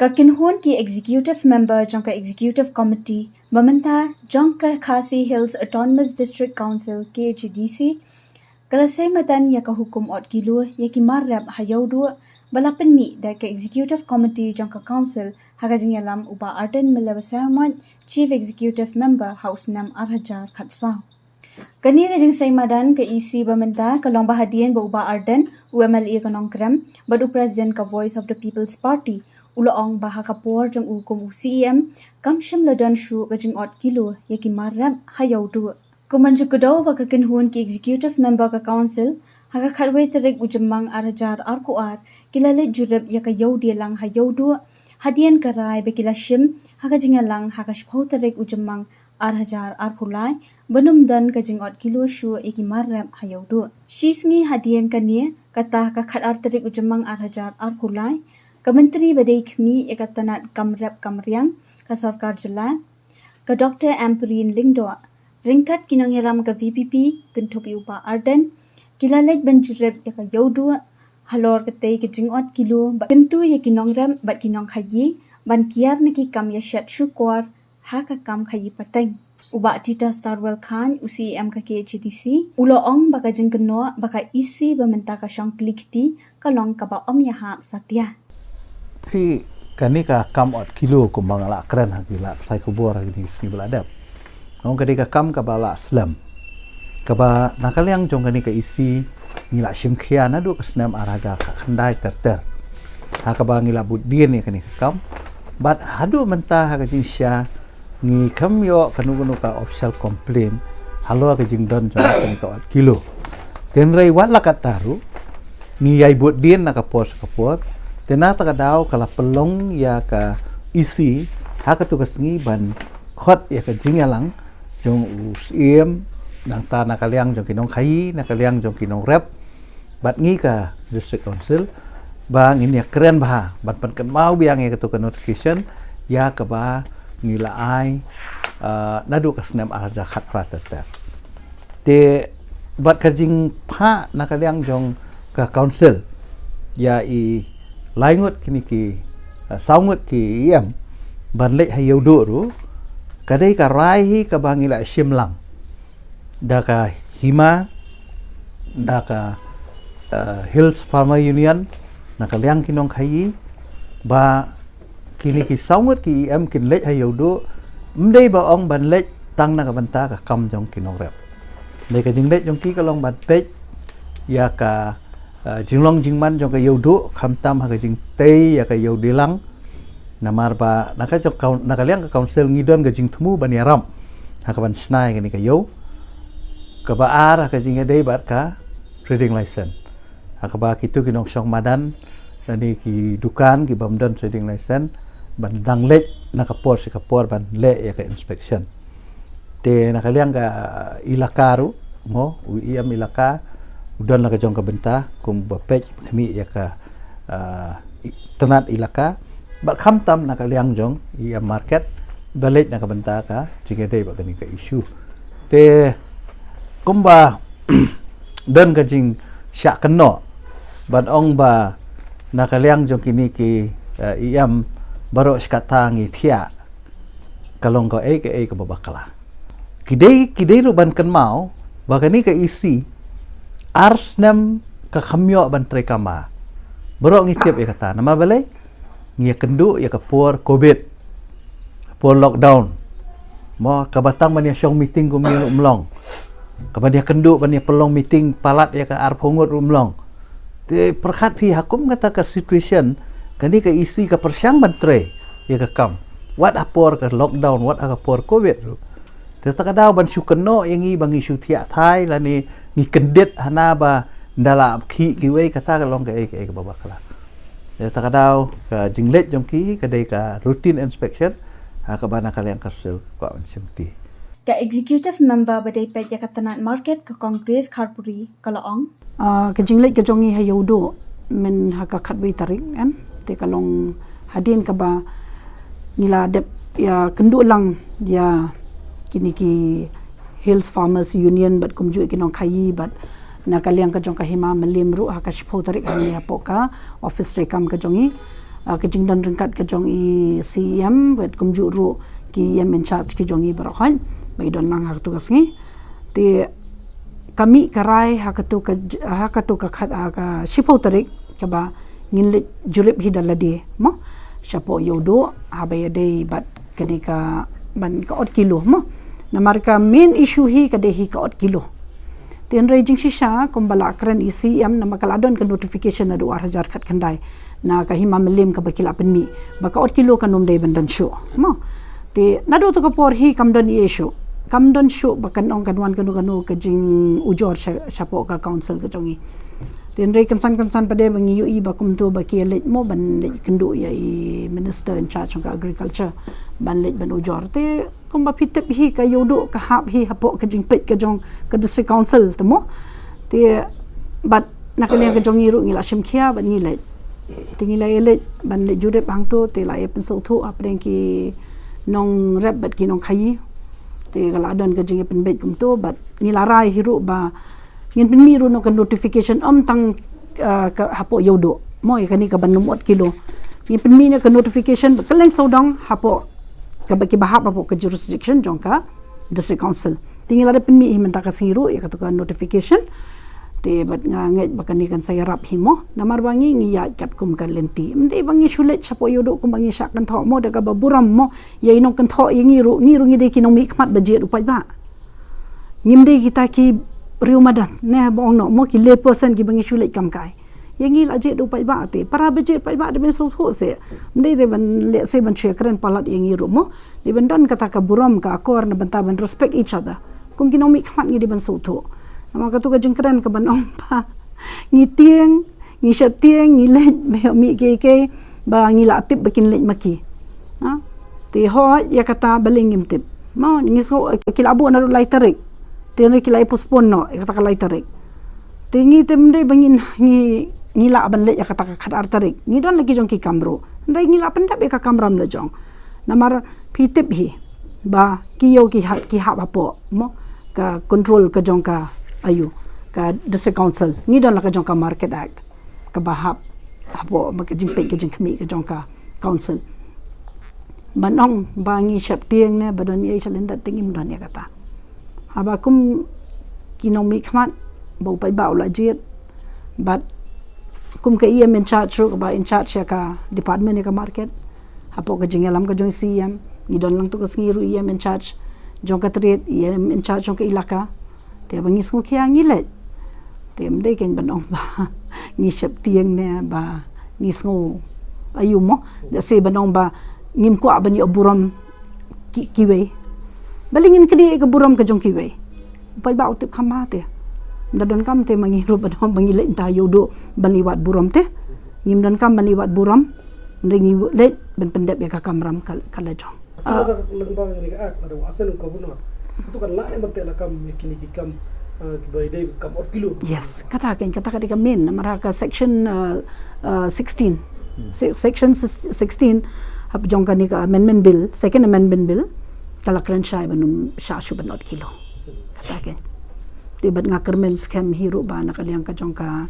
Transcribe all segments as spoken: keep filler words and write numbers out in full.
Ka kynhun ki executive member jong ka executive committee ba mynta jong ka Khasi Hills Autonomous District Council, K H A D C, ka la sei madan ïa ka hukum ot kilo ïa ki mar rep ha Ïewduh ba la pynmih da ka executive committee jong ka council ha ka jingïalam u Bah Ardent Miller Basaiawmoit, chief executive member, ha u snem ar hajar khatsaw. Kane ka jingsei madan ka E C ba mynta ka long ba hadien ba u Bah Ardent, u M L A ka Nongkrem bad u president ka Voice of the People's Party, u la ong ba ha ka por jong u kum u C E M kam shym la don shuh ka jingot kilo ïa ki mar rep ha Ïewduh. Kumban ju kdew ba ka kynhun ki executive member ka council ha ka khatwei tarik u Jymmang ar hajar arphew ar ki la leit jurip ïa ka Ïewdialang ha Ïewduh, hadien ka rai ba ki la shim ha ka jingïalang ha ka shiphew tarik u Jymmang ar hajar arphew lai ban ym don ka jingot kilo shuh ïa ki mar rep ha Ïewduh. Shi sngi hadien kane, kata ka khatar tarik u Jymmang ar hajar arphew lai, ka Myntri ba dei khmih ïa ka tnat kam rep kam riang ka sorkar jylla, ka Doctor Ampareen Lyngdoh, ryngkat ki nongïalam ka V P P kynthup ïa u Bah Ardent, ki la leit ban jurip ïa ka Ïewduh halor katei ka jingot kilo bad kyntu ïa ki nongrep bad ki nongkhaïi ban kiar na ki kam ïashet shukor ha ka kam khaïi pateng. U Bah Tita Starwell Chyne, u C E M ka K H A D C, u la ong ba ka jingkynnoh ba ka E C ba mynta ka shong kli kti ka long kaba ym ïahap satia. Phi, kane ka kam ot kilo kumba nga la kren ha ki lad pathai khubor ha kine ki sngi ba la dep, ong ka dei ka kam kaba la slem, kaba na ka liang jong kane ka E C ngi la shim khia naduh ka snem ar hajar khatkhyndai ter ter, ha kaba ngi la bud dien ïa kane ka kam. Bad haduh mynta ha ka jingshisha ngi khlem ïoh kano kano ka official complaint halor ka jingdon jong kane ka ot kilo. Hynrei wat la katta ruh, ngi ïai bud dien na ka por sha ka por, te na kata ka daw ka la pynlong ïa ka E C ha katu ka sngi ban khot ïa ka jingïalang jong u Syiem, nangta na ka liang jong ki nongkhaïi, na ka liang jong ki nongrep, bad ngi ka District Council, ba ngin ïa kren bha ban pynkynmaw biang ïa katu ka notification ïa kaba ngi la ai, ah, naduh ka snem ar hajar khatphra ter ter. Te bad ka jingphah na ka liang jong ka council ïa i lai ngut kine ki, ah, saw ngut ki E M ban leit ha Ïewduh ruh, ka dei ka rai hi kaba ngi la shim lang da ka hima, da ka, eh, Hills Farmer Union, na ka liang ki nongkhaïi, ba kine ki saw ngut ki E M kin leit ha Ïewduh, ym dei ba ong ban leit tang na ka bynta ka kam jong ki nongrep. Dei ka jingleit jong ki ka long ban peit ïa ka, eh, jinglong jingman jong ka Ïewduh, khamtam ha ka jingtei ïa ka Ïewdialang. Namar ba na ka jong kaun-, na ka liang ka council ngi don ka jingthmu ban ïarap ha kaban shna ïa kane ka ïew. Kaba ar ha ka jingïadei bad ka trading license, ha kaba kitu ki nongshong madan lane ki dukan ki bym don trading license ban dang leit na ka por sha ka por ban leh ïa ka inspection. Te na ka liang ka ilaka ruh, mo, u E M ilaka u don la ka jong ka bynta kum ba peit khmih ïa ka, ah, i-, tnat ilaka, bad khamtam na ka liang jong E M market ba leit na ka bynta ka jingïadei bad kane ka issue. Te kumba don ka jingshah kynnoh ban ong ba na ka liang jong kine ki, eh, E M baroh shi katta ngi thiah, ka long kaei kaei kaba bakla. Ki dei, ki dei ruh ban kynmaw ba kane ka E C ar snem ka kham ïoh ban trei kam ba baroh ngi tip ïa kata. Namar balei? Ngi ïakynduh ïa ka por covid, por lockdown. Mo, kaba tang ban ïashong meeting kumne ruh ym long. Kaba ïakynduh ban ïa pynlong meeting palat ïa ka arphew ngut ruh ym long. Te pyrkhat phi ha kum kata ka situation, kane ka E C ka pyrshang ban trei ïa ka kam, wat ha por ka lockdown, wat ha ka por covid ruh. Te kata ka daw ban shu kynnoh ïa ngi ba ngi shu thiah thai lane ngi kyndit hana ba nda la khih kiwei, kata ka long kaei kaei kaba bakla. Te kata ka daw ka jingleit jong ki ka dei ka routine inspection, ha kaba na ka liang ka council ka kwah ban shim kti. Ka executive member ba dei peit ïa ka tnat market ka Kong Grace Kharpuri ka la ong, ah, ka jingleit ka jong ngi ha Ïewduh myn ha ka khatwei tarik, em, te ka long hadien kaba ngi la dep ïakynduh lang ïa kine ki Hills Farmers Union bad kumjuh ki nongkhaïi bad na ka liang ka jong ka hima Mylliem ruh ha ka shiphew tarik hangne hapoh ka office treikam ka jong ngi. ah, ka jingdon ryngkat ka jong i C E M bad kumjuh ruh ki E M in charge ki jong i baroh hoi ba i don lang ha katu ka sngi. Te ka mih ka rai ha katu ka j-, ha katu ka khat, ah, ka shiphew tarik kaba ngin leit jurip hi da lade mo shapoh Ïewduh haba ïadei bad kane ka ban ka ot kilo mo. Namar ka main issue hi ka dei hi ka ot kilo. Te hynrei jingshisha kumba la kren i C E M namar ka la don ka notification naduh ar hajar khatkhyndai na ka Hima Mylliem kaba ki la pynmih ba ka ot kilo kan ym dei ban don shuh mo. Te naduh tu ka por hi kam don ei ei shuh, kam don shuh ba kan ong kan wan kano kano ka jingujor sha, shapoh ka council ka jong i. Te hynrei kynsan kynsan pat de ba ngi ïohi ba kumtu ba ki ïa leit mo ban leit kynduh ïa i minister in charge jong ka agriculture ban leit ban ujor. Te kumba phi tip hi ka Ïewduh ka hap hi hapoh ka jingpeit ka jong ka district council te mo. Te bad na ka liang ka jong ngi ruh ngi la shim khia bad ngi leit. Te ngi la ïa leit ban leit jurip hangtu te la ïa pynsngewthuh hapdeng ki nongrep bad ki nongkhaïi. Te ka la don ka jingïapynbeit kumtu bad ngi la rai hi ruh ba ngin pynmih ruh noh ka notification ym tang, ah, ka hapoh Ïewduh mo ïa kane ka ban ym ot kilo. Ngin pynmih noh ka notification ba kylleng sawdong hapoh kaba kiba hap hapoh ka jurisdiction jong ka district council. Te ngi la dep pynmih hi mynta ka sngi ruh ïa katu ka notification. Te bad nga ngeit ba kane kan sa ïarap hi mo namar ba ngi ngi ïaid katkum ka lynti. Ym dei ba ngi shu leit shapoh Ïewduh kumba ngi shah kynthoh mo da kaba burom mo ïa i nongkynthoh ïa ngi ruh, ngi ruh ngi dei ki nongmihkhmat ba jied u paidbah. Ngim dei kita ki riew madan ne ba ong noh mo ki lay person kiba ngi shu leit kam kai. Ïa ngi la jied u paidbah te para ba jied paidbah dei ban sngewthuh seh. Ym dei dei ban leh seh ban shu ïakren palat ïa ngi ruh mo. Dei ban don kata ka burom ka akor na bynta ban respect each other. Kum ki nongmihkhmat ngi dei ban sngewthuh. Namar katu ka jingkren ka ban ong ba ngi tieng, ngi sheptieng, ngi leit ba ïoh mih kiei kiei ba ngi la tip ba kin leit ma ki. Ha? Te hooid ïa kata balei ngim tip. Mo ngi sngew, eh, ki la buh naduh lai tarik. Te hynrei ki la ïa postpone noh ïa kata ka lai tarik. Te ngi te ym dei ba ngin ngi ngi lah ban leit ïa kata ka khatar tarik. Ngi don la ki jong ki kam ruh. Hynrei ngi la pyndep ïa ka kamram la jong. Namar phi tip hi ba ki ïew ki hap, ki hap hapoh mo ka control ka jong ka aïu ka district council. Ngi don la ka jong ka Market Act kaba hap hapoh mo ka jingpeit ka jingkhmih ka jong ka council. Ban ong ba ngi sheptieng ne ba don ei ei shalyndet te ngim don ïa kata. Haba kum ki nongmihkhmat ba u paidbah u la jied bad kum ka E M in charge ruh kaba in charge ïa ka department ïa ka market. Hapoh ka jingïalam ka jong C E M ngi don lang tu ka sngi ruh E M in charge jong ka trade, E M in charge jong ka ilaka. Te ba ngi sngew khia ngi leit. Te ym dei kein ban ong ba ngi sheptieng ne ba ngi sngew aïu mo. Da se ban ong ba ngim kwah ban ïoh burom ki, kiwei. Balei ngin kdiah ïa ka burom ka jong kiwei. U paidbah u tip kham bha te. Ym da donkam te ma ngi ruh ban ong ba ngi leit mynta Ïewduh ban ïa wad burom te. Ngim donkam ban ïa wad burom. Hynrei ngi leit ban pyndep ïa ka kamram ka, ka la jong. Lada lyngba kane ka act, lada u Asen u Governor, to kan lah ne ban teh lakam ïa kine ki kam, eh, kiba ïadei kam ot kilo. Yes, kata kein, kata ka dei ka main namar ha ka section, eh, eh, sixteen. Se-, section sis-, sixteen hapdeng kane ka amendment bill, second amendment bill, ka la kren shai ban ym shah shuh ban ot kilo. Kata kein. Te bad nga kyrmen skhem hi ruh ba na ka liang ka jong ka,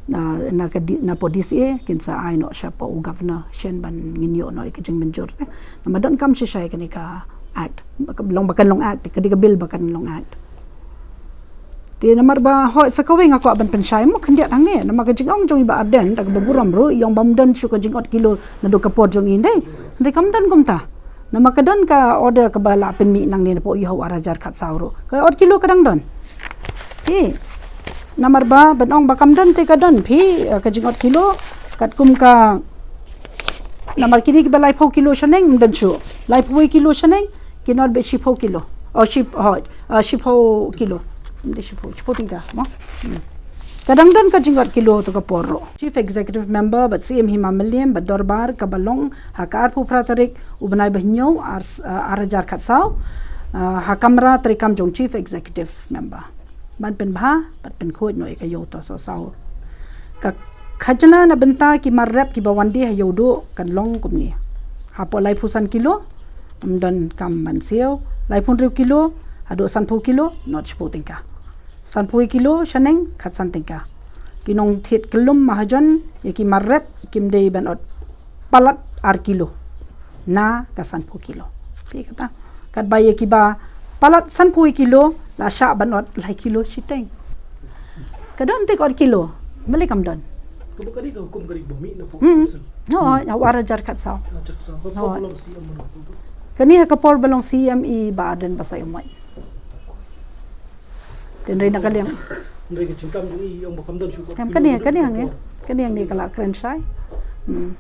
na, na ka di-, na poh D C A kin sa ai noh shapoh u Governor shen ban ngin ïoh noh ïa ka jingmynjur te. Namar donkam shisha ïa kane ka act. Long ba kan long act, ka dei ka bill ba kan long act. Te namar ba hooid sa kawei nga kwah ban pynshai mo khyndiat hangne. Namar ka jingong jong i Bah Ardent da kaba burom ruh i ong ba ym don shuh ka jingot kilo naduh ka por jong i, hynrei, hynrei kam don kumta. Namar ka don ka order kaba la pynmih nangne napoh Ïewduh ar hajar khatsaw ruh. Ka ot kilo ka dang don. Te namar ba ban ong ba kam don te ka don phi, eh, ka jingot kilo katkum ka namar kine kiba laiphew kilo shaneng ym don shuh. Laiphew kilo shaneng kin ot beit shiphew kilo. Oh, ship, hooid, eh, shiphew kilo. Ym dei shiphew, shiphew tyngka mo. Hmm. Ka dang don ka jingot kilo to ka por ruh. Chief Executive Member bad C M Hima Mylliem bad dorbar kaba long ha ka arphew phra tarik u bnai ba hynñiew ar, eh, ar hajar khatsaw, eh, ha kamra treikam jong Chief Executive Member. Ban pynbha bad pynkhuid noh ïa ka ïew to saw saw. Ka khajna na bynta ki mar rep kiba wan die ha Ïewduh kan long kumne. Hapoh laiphew san kilo ym donkam ban siew, laiphew hynriew kilo haduh sanphew kilo, not shiphew tyngka. Sanphew kilo shaneng khatsan tyngka. Ki nongthied kyllum mahajon ïa ki mar rep kim dei ban ot palat ar kilo na ka sanphew kilo. Phi kata, katba ïa kiba palat sanphew kilo la shah ban ot lai kilo shiteng. Ka don te ka ot kilo, balei kam don? Ka ba ka dei ka hukum ka dei ba mih na pok Hmm. Council. No, ha ar hajar khatsaw. Ah, cak sa. Ka Oh. pok long C M mana pok tu. Kane ha ka por ba long C M i Bah Ardent Basaiawmoit. Te hynrei na ka liang Hynrei ka jingkam jong i ong ba kam don shuh ka Em, kilo kane, ka kane don hangne, ka por. kane hangne ka la kren shai. Hmm.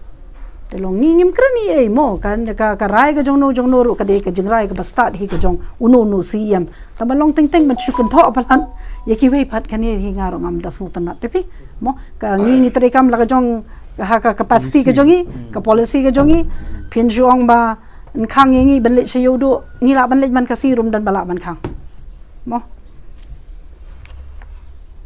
Te long ngi ngim kren ei ei mo, ka, ka, ka rai ka jong no jong no ruh ka dei ka jingrai kaba stad hi ka jong uno uno C M. Tangba long teng teng ban shu kynthoh palat ïa kiwei pat, kane hi nga ruh ngam da sngewtynnat te phi. Mo, ka ngi ngi treikam la ka jong, ha ka capacity ka jong ngi, ka policy ka jong ngi. Phin shu ong ba yn khang ïa ngi ban leit sha Ïewduh, ngi lah ban leit man Khasi ruh ym don ba lah ban khang. Mo,